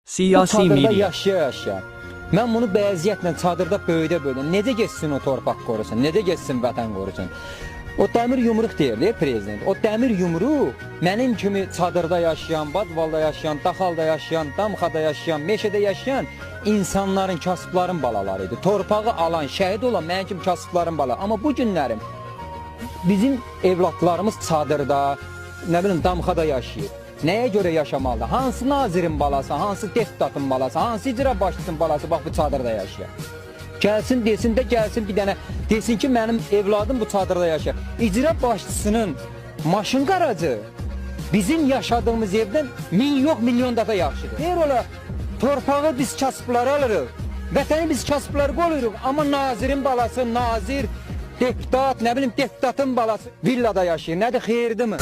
Bu Siyasi çadırda media. yaşaya-yaşaya. Mən bunu bəziyyətlə çadırda böyüdə-böyüdə necə getsin o torpaq qorusun, necə getsin vətən qorusun. O dəmir yumruq deyir prezident. O dəmir yumruq mənim kimi çadırda yaşayan, Badvalda yaşayan, Daxalda yaşayan, Damxada yaşayan, meşədə yaşayan insanların, kasıbların balaları idi. Torpağı alan, şəhid olan mənim kimi kasıbların balaları. Amma bu günlərim bizim evlatlarımız çadırda, nə bilim damxada yaşayır. Nəyə görə yaşamalıdır? Hansı nazirin balası, hansı deputatın balası, hansı icra başçısının balası bax bu çadırda yaşayır. Gəlsin desin də gəlsin bir dənə desin ki mənim evladım bu çadırda yaşayır. İcra başçısının maşın qaracı bizim yaşadığımız evdən min yox milyon dəfə yaxşıdır. Deyir ola torpağı biz kasıblara alırıq. Vətəni biz kasıblara qoyuruq, amma nazirin balası, nazir, deputat, nə bilim deputatın balası villada yaşayır. Nədir, xeyirdirmi?